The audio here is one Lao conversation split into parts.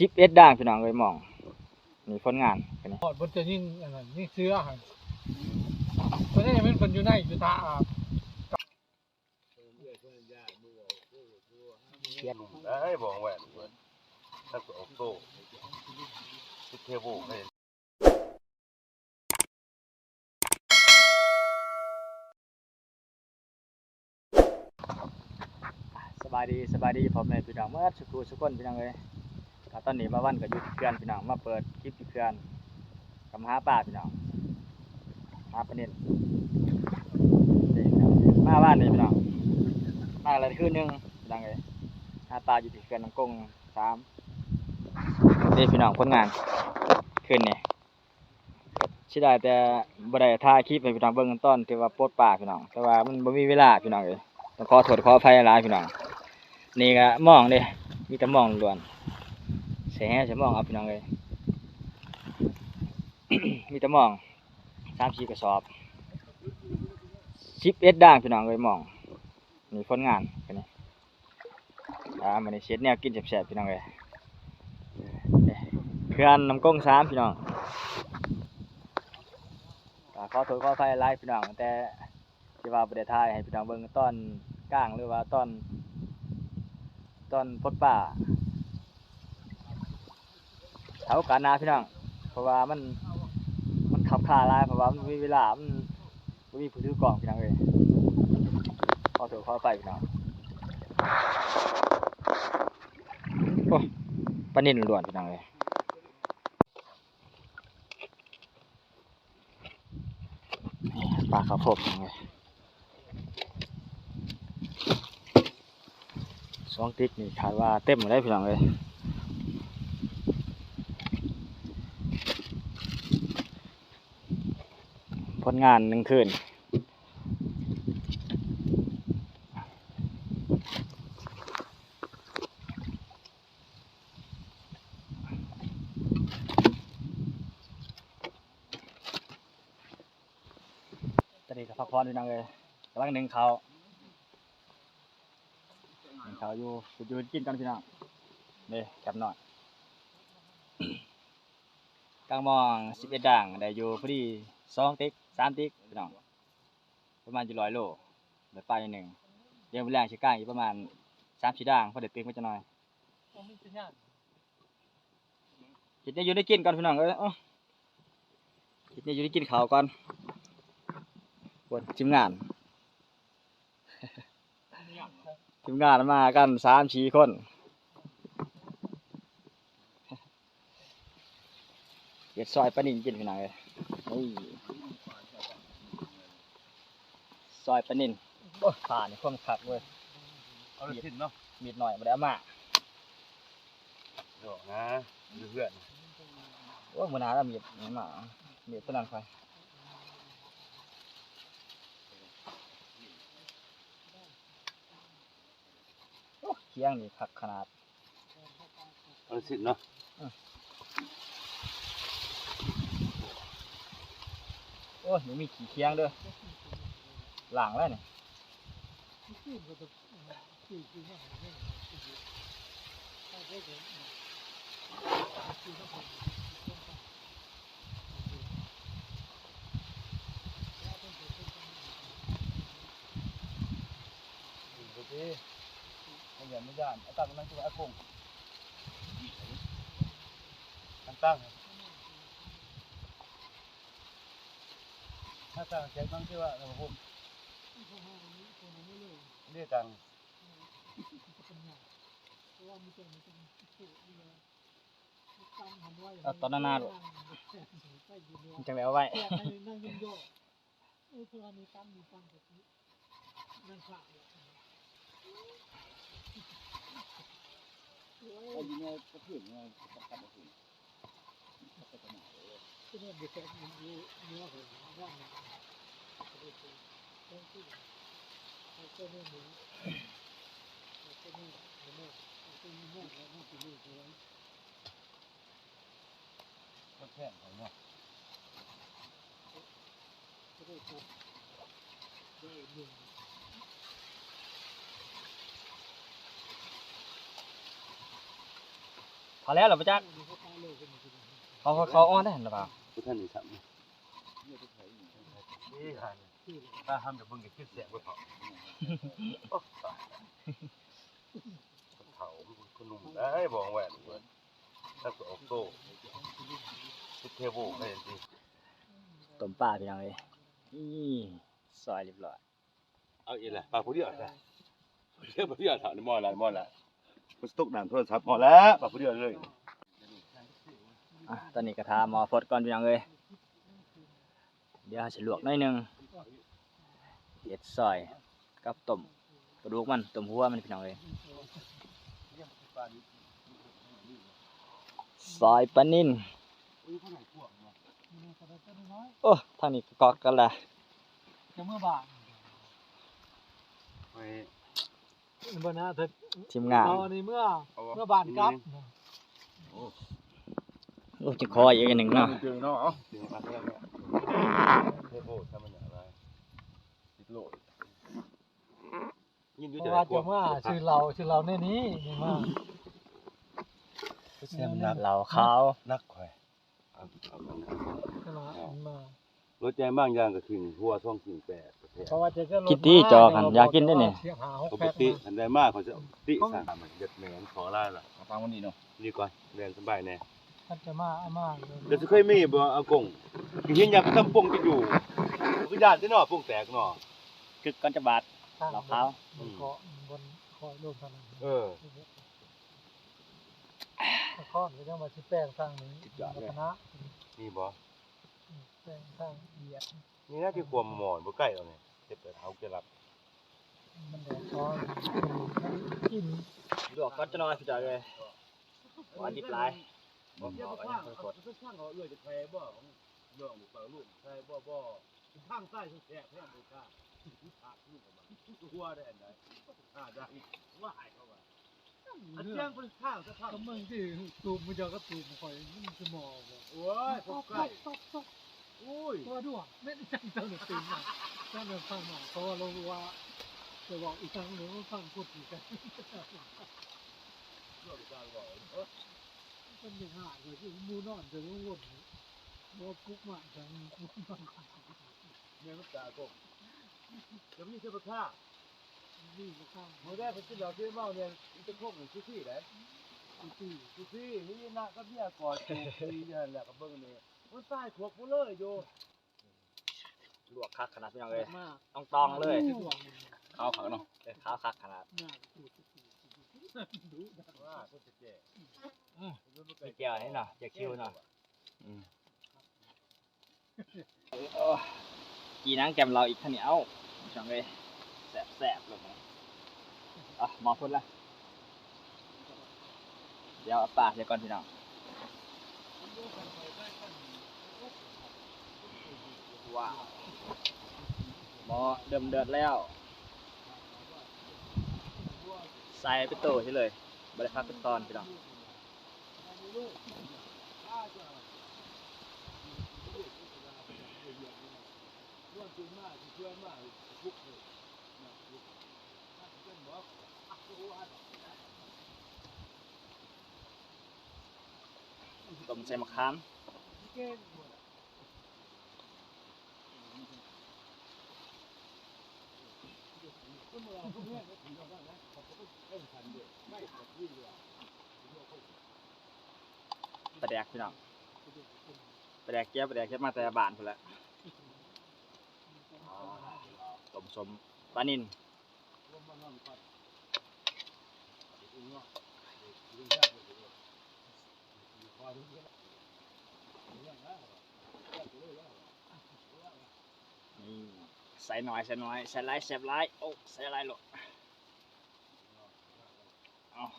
ສິບເອັດດ່າງພີ່ນ້ອງເອີຍ ມອງ ນີ້ຜົນງານ ນີ້ ຮອດເພິ່ນຈະຍິງອັນນັ້ນ ຍິງເສືອຫັ້ນ ຕົວນີ້ແມ່ນເພິ່ນຢູ່ໃນຢູ່ທ່າອາບ ຂຽນ ໄດ້ບໍ່ແຫວນ ທັກອອກໂຕ ຕິດເທໂວໃຫ້ ສະບາຍດີ ສະບາຍດີພໍ່ແມ່ພີ່ນ້ອງເໝິດສູ່ຜູ້ສູ່ຄົນພີ່ນ້ອງເອີຍ. ກໍຕອນນີ້ບ່າວວັນກໍຢູ່ທີ່ເຂື່ອນພີ່ນ້ອງ ມາເປີດຄລິບຢູ່ເຂື່ອນ ກໍມາຫາປາພີ່ນ້ອງ ຫາປານິນ ມາວານນີ້ພີ່ນ້ອງ ມາແລ້ວຄືນໜຶ່ງພີ່ນ້ອງເອີຍ ຫາປາຢູ່ທີ່ເຂື່ອນນ້ຳກົງສາມ ເດ້ພີ່ນ້ອງ ຜົນງານຄືນນີ້. ເສຍດາຍແຕ່ບໍ່ໄດ້ຖ່າຍຄລິບໃຫ້ພີ່ນ້ອງເບິ່ງຕອນທີ່ວ່າປົດປາພີ່ນ້ອງ ແຕ່ວ່າມັນບໍ່ມີເວລາພີ່ນ້ອງເອີຍ ຕ້ອງຂໍໂທດຂໍອະໄພຫຼາຍໆພີ່ນ້ອງ. ນີ້ກະມອງເດ້ ມີແຕ່ມອງລ້ວນໆ ໃສ່ແຫໃສ່ມອງເອົາພີ່ນ້ອງເອີຍ ມີແຕ່ມອງສາມສີ່ກະສອບ ສິບເອັດດ່າງພີ່ນ້ອງເອີຍ ມອງ ນີ້ຜົນງານ ນີ້ ອ່າ ມື້ນີ້ຊິເຮັດແນວກິນແຊບໆ ພີ່ນ້ອງເອີຍ ເຂື່ອນນ້ຳກົງສາມພີ່ນ້ອງ. ກໍຂໍໂທດຂໍອະໄພຫຼາຍພີ່ນ້ອງ ແຕ່ທີ່ວ່າບໍ່ໄດ້ຖ່າຍໃຫ້ພີ່ນ້ອງເບິ່ງຕອນກາງ ຫຼືວ່າຕອນ ຕອນປົດປາ ຖ້າໂອກາດໜ້າພີ່ນ້ອງ ເພາະວ່າມັນ ມັນຄັບຄາຫຼາຍ ເພາະວ່າມັນບໍ່ມີເວລາ ມັນບໍ່ມີຜູ້ຖືກ້ອງພີ່ນ້ອງເອີຍ ຂໍໂທດຂໍອະໄພພີ່ນ້ອງ. ໂອ້ ປານິນລ້ວນພີ່ນ້ອງເອີຍ ປາເຂົ້າພົມພີ່ນ້ອງເອີຍ. ສອງຕິກນີ້ຄາດວ່າເຕັມແລ້ວພີ່ນ້ອງເອີຍ ຜົນງານໜຶ່ງຄືນ. ຕອນນີ້ກໍພັກຜ່ອນພີ່ນ້ອງເອີຍ ກຳລັງໜຶ້ງເຂົ້າ ໜຶ້ງເຂົ້າຢູ່ ເຮັດຢູ່ເຮັດກິນກ່ອນພີ່ນ້ອງ ເດ້ ແຄບນ້ອຍ ກາງມອງສິບເອັດດ່າງ ໄດ້ຢູ່ພໍດີສອງຕິກ ສາມຕິກພີ່ນ້ອງ ປະມານຢູ່ຮ້ອຍໂລ ໄດ້ປາໜ້ອຍໜຶ່ງ ດຽວມື້ແລງຊິກາງອີກປະມານສາມສີ່ດ່າງ ພໍໄດ້ເປັກມາຈັກໜ່ອຍ. ເຮັດແນວຢູ່ແນວກິນກ່ອນພີ່ນ້ອງເອີຍ ເອົາ ເຮັດແນວຢູ່ແນວກິນເຂົ້າກ່ອນ ໂອ້ຍ ທີມງານ ທີມງານມາກັນສາມສີ່ຄົນ ເຮັດຊອຍປານິນກິນພີ່ນ້ອງເອີຍ ນີ້ ຊອຍປານິນ ໂອ້ຍ ປານີ້ຄວາມຄັກເວີຍ ເອົາລູກຊິ້ນເນາະ ມີດນ້ອຍບໍ່ໄດ້ເອົາມາ ດອກນະ ຢູ່ເຮືອນ ໂອ້ຍ ມື້ໜ້າລະມີດມາ ມີດຕົວນັ້ນຂ້ອຍ ໂອ້ ຄຽງນີ້ຄັກຂະໜາດ. ເອົາຊິ້ນເນາະ ອືມ ໂອ້ຍ ຍັງມີຂີ້ຄຽງເດີ ລ້າງແລ້ວນີ້ ບໍ່ດີ ບໍ່ຢ້ານ ບໍ່ຢ້ານ ເອົາຕັ້ງ ນັ່ງຕົວອາກົງ ຕັ້ງ ຕັ້ງ ຖ້າຕັ້ງແຈກ ຕັ້ງທີ່ວ່າ ເອົາຫົ່ມ ເດ້ ຕັ້ງ ເອົາຕອນໜ້າໆໂລດ ມັນຈັ່ງໄດ້ເອົາໄວ້ ເ ເອົາແລ້ວລະບໍ່ຈັກ ເຂົາ ເຂົາ ເຂົາອ່ອນໄດ້ຫັ້ນລະວ່າ ບໍ່ທັນໄດ້ຊ້ຳ ນີ້ຫັ້ນ ຖ້າຫ້າມຈະເບິ່ງກໍຄິດແສບບໍ່ເຖົ້າ ເຖົ້າ ຄົນໜຸ່ມໄດ້ບໍ່ແຫວນເວີ້ຍ ຖ້າກໍອອກໂຕ ຊຸດເທໂວໃຫ້ຕິ ຕົ້ມປາພີ່ນ້ອງເອີຍ ນີ້ ຊອຍລຽບລ້ອຍ ເອົາອີກແລ້ວ ປາຜູ້ດຽວແຫຼະ ປາຜູ້ດຽວ ເຖົ້າ ໝໍລະ ໝໍລະ ມັນສະຕົກນ້ຳໂທລະສັບ ໝໍລະ ປາຜູ້ດຽວເລີຍ ອ່ະ ຕອນນີ້ກໍຖ້າໝໍຟົດກ່ອນພີ່ນ້ອງເອີຍ ດຽວເຮົາຊິລວກໜ້ອຍໜຶ່ງ ເຮັດຊອຍກັບຕົ້ມປາດຸກມັນ ຕົ້ມຫົວມັນພີ່ນ້ອງເອີຍ ຊອຍປານິນ ໂອ້ ທາງນີ້ກໍກອກກັນລະ ຈະເມືອບ້ານ ໄປ ເບິ່ງນະ ທີມງານ ເອົາອັນນີ້ເມືອ ເມືອບ້ານກັບ ໂອ້ ໂອ້ ຈະຂໍອີກອັນໜຶ່ງເນາະ ເນາະ ເອົາ ເທໂພທຳມະຍາລາຍ ຕິດໂລດ ຍິນຢູ່ ເພາະວ່າຈະມາຊື້ເຫຼົ້າ ຊື້ເຫຼົ້າແນວນີ້ ນີ້ມາ ເຫຼົ້າຂາວ ໜັກຂ້ອຍ ເອົາ ເອົາ ເອົາ ເອົາ ເອົາ ເອົາ ລົດໃຫຍ່ບາງຢ່າງກໍຄຶ່ງຫົວ ສອງຄຶ່ງແປດ ເພາະວ່າຈະ ກິນຕິ ຈອກຫັ້ນ ຢາກກິນເດ້ນີ້ ປົກກະຕິຄັນໄດ້ມາ ຂ້ອຍຈະຕິ ສັ່ງ ມັນເຮັດແມ່ນຂໍຫຼາຍລະ ເອົາຟັງມັນນີ້ເນາະ ນີ້ກ່ອນ ແລ່ນສະບາຍແດ່ ຄັນຈະມາ ເອົາມາ ແລ້ວຊິເຄີຍມີບໍ່ ອາກົງ ກິນເຫັນຫຍັງກໍຕຳປົງກິນຢູ່ ຄືຢ້ານແທ້ເນາະ ປົງແຕກເນາະ ກຶກກ່ອນຈະບາດ ເຫຼົ້າຂາວ ມັນກໍ ມັນບໍ່ຄ່ອຍລົງເທົ່ານັ້ນ ເອີ ນະຄອນກໍຍັງວ່າຊິແປງທາງນີ້ ວັດທະນະ ມີບໍ່? ແປງທາງອຽດ ນີ້ນະທີ່ຄວາມໝໍນບໍ່ໃກ້ເອົານີ້ ເຈັດແປດເອົາເກລັບ ມັນແດດຮ້ອນ ກິນ ລວກກ່ອນຈັກໜ້ອຍ ພີ່ນ້ອງເອີຍ ວ່າດິບຫຼາຍ ບໍ່ເອົາ ເອົາຫຍັງໄປກົດ ເອົາໄປສັ່ງເອົາເອື້ອຍຈະໄຂ່ບໍ່ ລອງເບິ່ງປາກລູກໄຂ່ບໍ່ ບໍ່ ທາງໃຕ້ແຊບແທ້ບໍ່ຄ່າ ປາກລູກມັນ ຫົວໄດ້ອັນໃດ ຂ້າໄດ້ ວ່າໃຫ້ເຂົາວ່າ ອັນເຈີຍງເພິ່ນຂ້າງສະພາບ ກະເບິ່ງຕິ ຕູບມື້ເຈົ້າກັບຕູບຂ້ອຍ ມັນຊິໝໍ້ບໍ່? ໂອ້ຍ ພວກໄກ່ ໂອ້ຍ ຕົວດ້ວງ ແມ່ນຈັງເຈົ້ານີ້ເປັນຫຍັງ? ຕອນນັ້ນຟັງມາ ເພາະວ່າລາວວ່າ ຈະເວົ້າອີ່ຫຍັງ ຫຼືວ່າຟັງຄົນທີ່ກັນ ເວົ້າການເວົ້າເນາະ ເພິ່ນຍັງຫາກຢູ່ ໝູ່ນອນ ແຕ່ວ່າວົນ ບໍ່ປຸກມາ ແມ່ນມັນຕາກົມ ຈະມີເສຍປະທາ ມື້ແລກເພິ່ນກິນເຫຼົ້າກິນເມົານີ້ ມີແຕ່ຄົກນີ້ຊູຊີໄດ ຊູຊີ ຊູຊີ ມີນະກັບເມຍກອດຢູ່ ຢູ່ຫັ້ນແຫຼະ ກໍເບິ່ງນີ້ ມັນຕາຍຄົກໝົດເລີຍຢູ່ ລວກຄັກຂະໜາດ ພີ່ນ້ອງເອີຍ ອອງຕອງເລີຍ ຂາວຄັກເນາະ ເອີ ຂາວຄັກຂະໜາດ ມີແຈ່ວນີ້ເນາະ ແຈ່ວຄິວເນາະ ອືມ ໂອ້ ຈີ່ໜັງແກ້ມເຫຼົ້າອີກຄັນນີ້ ເອົ້າ ພີ່ນ້ອງເອີຍ ແຊບໆ ໂລດນີ້ ອ່ະ ໝໍ້ພຸ້ນລະ ດຽວເອົາປາໃສ່ກ່ອນ ພີ່ນ້ອງ ວ້າວ ໝໍ້ເລີ່ມເດືອດແລ້ວ ໃສ່ເປັນໂຕຊີ້ເລີຍ ບໍ່ໄດ້ພັກເປັນຕອນ ພີ່ນ້ອງ. ຕົ້ມໃສ່ໝາກຂາມ. ປາແດກ ພີ່ນ້ອງ ປາແດກເຈ້ຍ ປາແດກເຮັດມາແຕ່ບ້ານພຸ້ນແຫຼະ. ຕົ້ມສົ້ມປານິນ. ນີ້ ໃສ່ໜ້ອຍ ໃສ່ໜ້ອຍ ໃສ່ຫຼາຍແຊບຫຼາຍ. ໂອ້ ໃສ່ຫຼາຍໂລດ. ເອົາ.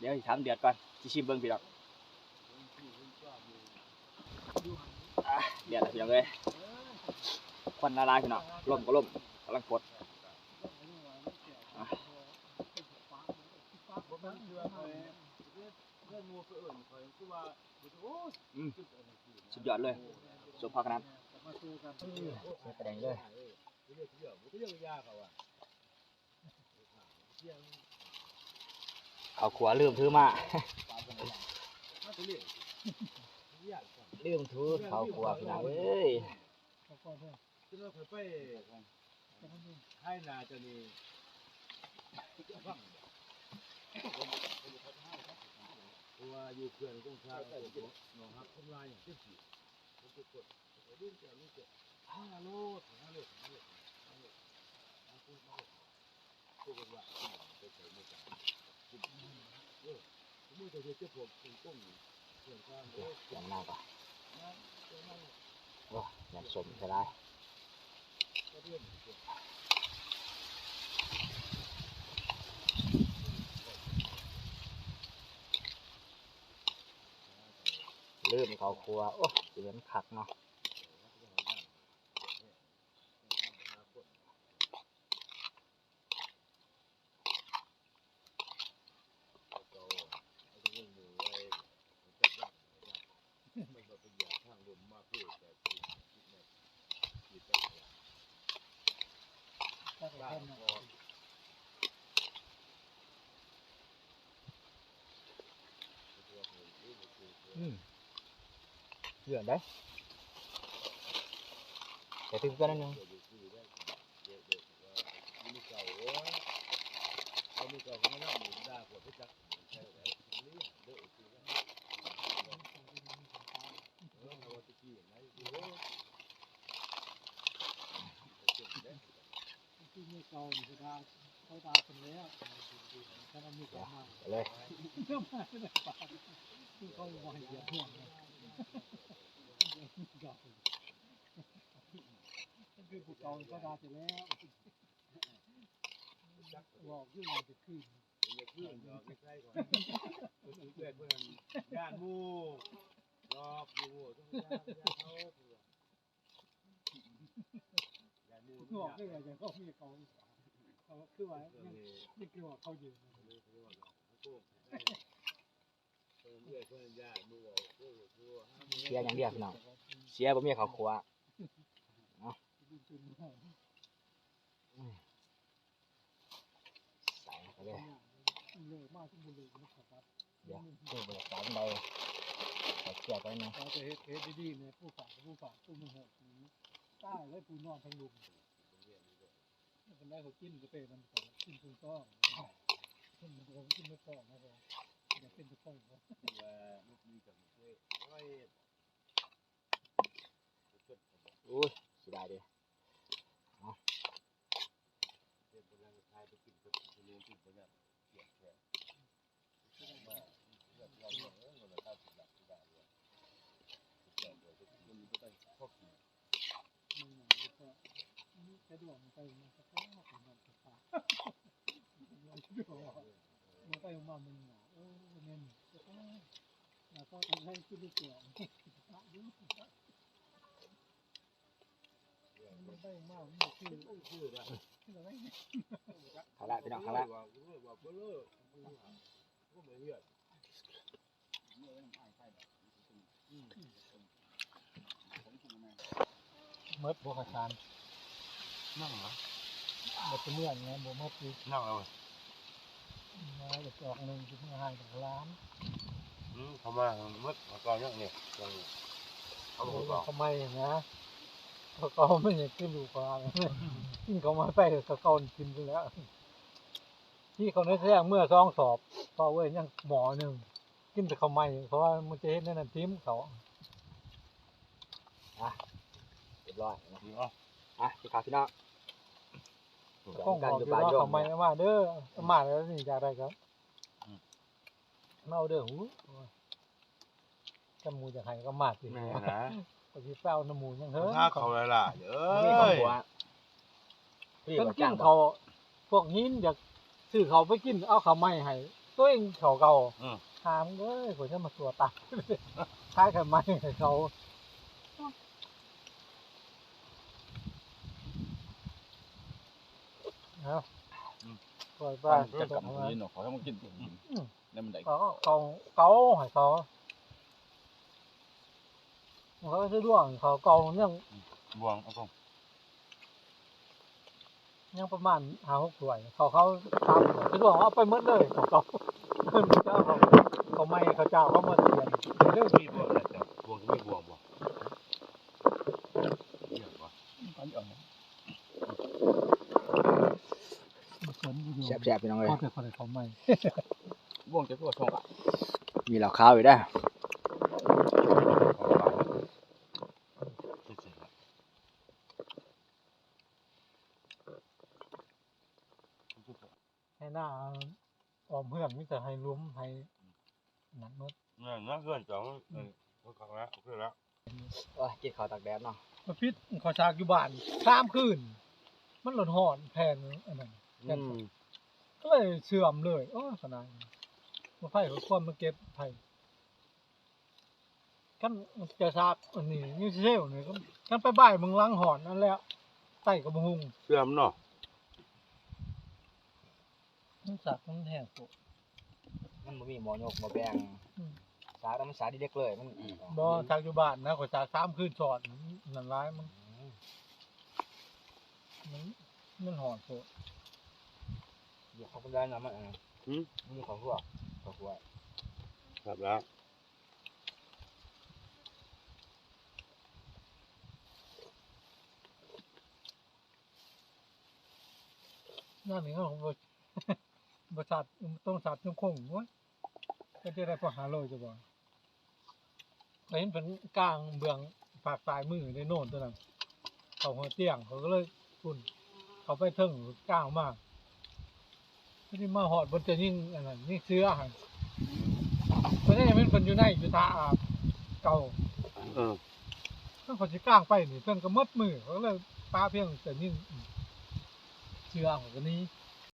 ດຽວຊິຖາມເດືອດກ່ອນ ຊິຊິມເບິ່ງພີ່ນ້ອງ. ອ່າ ເດືອດແລ້ວພີ່ນ້ອງເອີຍ ຄວັນລາຍໆ ພີ່ນ້ອງ ລົມກໍລົມ ກຳລັງປົດ. ອ່າ ອືມ ສຸດຍອດເລີຍ ສົມພາຂະໜາດ ໃສ່ປາແດກເລີຍ. ເຂົ້າຄົວລືມຖືມາ ລືມຖືເຂົ້າຄົວພີ່ນ້ອງເອີຍ. ໂອ້ ຍັງສົມເສຍດາຍ ລືມເຂົ້າຄົວ. ໂອ້ ຊິເປັນຄັກເນາະ. ອືມ ເຫຼືອໄດ໋ ແຕ່ຖືກກັນໜ້ອຍໜຶ່ງ. ຄືເມເກົ່ານີ້ເຂົາດ່າ ເຂົາດ່າເພິ່ນແລ້ວ ຄັນເອົາເມເກົ່າມາ ເອົາເລີຍ ເຂົາບໍ່ໃຫ້ຢຽບຫົວ ຄືຜູ້ເກົ່າເຂົາດ່າແຕ່ແລ້ວ ບອກຢູ່ວ່າຈະຄືນ ຢ້ານໝູ່ ດອກຢູ່ ເຂົາ ຢ້ານໝູ່ ບອກເລີຍວ່າຢ່າເວົ້າເມເຂົາ ເຂົາຄືວ່າຍັງ ຍັງຄືວ່າເຂົາຢູ່ ເສຍຢ່າງດຽວພີ່ນ້ອງ ເສຍບໍ່ມີເຂົ້າຄົວ ເນາະ. ໃສ່ເຂົ້າໄປເລີຍ ດຽວ ເບິ່ງບັນຍາກາດໃດ ໃສ່ເກືອໄປໜຶ່ງ ເຂົາຈະເຮັດ ເຮັດດີໆ ແມ່ ຜູ້ຝາກ ຜູ້ຝາກ ຜູ້ມາຮອດ ຕາຍແລ້ວ ຜູ້ນອນທາງລຸ່ມ ປານໃດ ເຂົາກິນກາເຟນຳ ກິນເຄື່ອງຕ້ອງ ເພິ່ນບໍ່ກິນເຄື່ອງຕ້ອງນະ ຢາກເປັນຕາຂ້ອຍ ວ່າລູກນີ້ກໍບໍ່ເຄີຍ ໂອ້ຍ ໂອ້ຍ ເສຍດາຍເດ້ ເອົາ ສະດວກໄປ ມັນກໍ ມັນໄປມາ ມັນ ໂອ້ ແມ່ນ ແລ້ວກໍຕ້ອງໃຫ້ກິນດ້ວຍຕົວ ມັນໄປມາ ມັນຄື ເຂົ້າລະ ພີ່ນ້ອງ ເຂົ້າລະ ເໝິດບໍ່ຂະສານ? ຍັງຫວາ? ບໍ່ໄດ້ເມືອນະ ບໍ່ໝົດອີກ ຍັງແລ້ວ ມາຈອກໜຶ່ງຊິເມືອໃຫ້ຫຼານ ອືມ ເຂົາມາໝົດ ເຂົາເຈົ້າຍັງນີ້ ເຂົາ ເຂົາ ເຂົາໃໝ່ນະ ເຂົາ ເຂົາມັນຍັງຄືລູກຫຼານ ກິນເຂົາໃໝ່ໄປ ເຂົາ ເຂົາກິນແລ້ວ ທີ່ເຂົາໃນແທ້ເມືອສອງສອບ ເພາະເວີ້ຍ ຍັງໝໍ້ໜຶ່ງ ກິນແຕ່ເຂົາໃໝ່ ເພາະວ່າມັນຈະເຮັດແນວນັ້ນຖິ້ມເຂົາ ອ່ະ ຮຽບຮ້ອຍນະ ອ່ະ ພີ່ນ້ອງ ຕ້ອງບອກຢູ່ວ່າເຂົາໃໝ່ມາເດີ ມາແລ້ວນີ້ຢາກໄດ້ກໍ ອືມ ມາເອົາເດີ ຫູ ຄັນໝູຢາກໃຫ້ກໍມາຕິ ແມ່ນນະ ກໍຊິໄປເອົານຳໝູຫຍັງເຮີ້ຍ ຫາເຂົາຫຼາຍໆ ເອີຍ ເພິ່ນກິນເຂົາ ພວກຫີນຢາກຊື້ເຂົ້າໄປກິນ ເອົາເຂົ້າໃໝ່ໃຫ້ ຕົວເອງເຂົ້າເກົ່າ. ອືມ ຫາມເອີຍ ຂ້ອຍຈະມາຕົວະຕາຍ ຂາຍໄຂ່ໃໝ່ໃຫ້ເຂົາ. ເອົາ ອືມ ປ່ອຍໄປ ເພື່ອນກັບຜູ້ຍິນເນາະ ເຂົາໃຫ້ມາກິນ ອືມ ໃນມັນໄດ້ ເຂົາ ເຂົາ ເຂົາໃຫ້ເຂົາ ເຂົາສະດວກ ເຂົາເກົ່າຍັງ ອືມ ບວງເອົາກ່ອນ ຍັງປະມານຫ້າຫົກຖ້ວຍ ເຂົາ ເຂົາສາມຖ້ວຍ ສະດວກ ເອົາໄປໝົດເລີຍ ເຂົາ ເຂົາ ເຂົາໃໝ່ ເຂົາເຈົ້າ ເຂົາໝົດເລີຍ. ມີບວງແລ້ວ ບວງ ມີບວງບໍ່? ແຊບໆ ພີ່ນ້ອງເອີຍ ຂໍແຕ່ເຂົ້າໃໝ່ ບວງຈະຕົວສອງບາດ ມີເຫຼົ້າຂາວອີກເດ້. ໄຮ່ນາອ້ອມເຮືອນມີແຕ່ໄຮ່ຫຼຸມ ໄຮ່ນັ້ນໝົດ. ແມ່ນນະ ເຮືອນເຈົ້າ ອືມ ເອີ ຄັກແລ້ວ ໂອເຄແລ້ວ. ໂອ້ຍ ກິນເຂົ້າຕາກແດດເນາະ ມາຜິດເຂົ້າສາກຢູ່ບ້ານສາມຄືນ ມັນຮ້ອນໆ ແຜ່ນອັນນັ້ນ ອືມ ກໍເລີຍເສື່ອມເລີຍ. ໂອ້ຍ ຂະໜາດ ມາໄຟກໍຄວນມາເກັບໄຟ ຄັນຈະສາກອັນນີ້ ມີເຊວນີ້ ຄັນໄປບ່າຍເບິ່ງຫຼັງຮ້ອນນັ້ນແຫຼະ ໄຕ້ກໍບໍ່ຮຸ່ງ ເສື່ອມເນາະ. ມັນສາກມັນແຮງໂພດ ມັນບໍ່ມີໝໍ້ຍົກໝໍ້ແບ່ງ ອືມ ສາກແລ້ວມັນສາກເດັກໆ ເລີຍ ມັນ ອືມ ບໍ່ ສາກຢູ່ບ້ານນະ ຂ້ອຍສາກສາມຄືນຊ້ອນ ນັ້ນຫຼາຍມັນ ອືມ ມັນ ມັນຮ້ອນໂພດ. ຢູ່ເຂົ້າກັນໄດ້ນະ ມັນ ອືມ ມັນມີເຂົ້າຂົ້ວ ເຂົ້າຂົ້ວ ຄັບແລ້ວ. ຍາມນີ້ເຮົາບໍ່ ບໍ່ສາດ ຕ້ອງສາດຈຸ້ງຄົງ ໂອ້ຍ ກໍຈະໄດ້ພໍຫ້າໂລຢູ່ບໍ່? ຂ້ອຍເຫັນເພິ່ນກາງເບື້ອງຟາກຊ້າຍມືໃນໂນນຕົວນັ້ນ ເຂົ້າຫົວຕຽງ ຂ້ອຍກໍເລີຍພຸ້ນ ເຂົ້າໄປເທິງ ກາງມາ ພໍດີມາຮອດບ່ອນຈະຍິງອັນນັ້ນ ຍິງເສືອຫັ້ນ ຕອນນີ້ແມ່ນເພິ່ນຢູ່ໃນ ຢູ່ທ່າເກົ່າ ເອີ ເພິ່ນກໍຊິກາງໄປນີ້ ເພິ່ນກໍໝົດມື ຂ້ອຍກໍເລີຍປະພຽງແຕ່ຍິງເສືອ ຂ້ອຍກໍໜີ.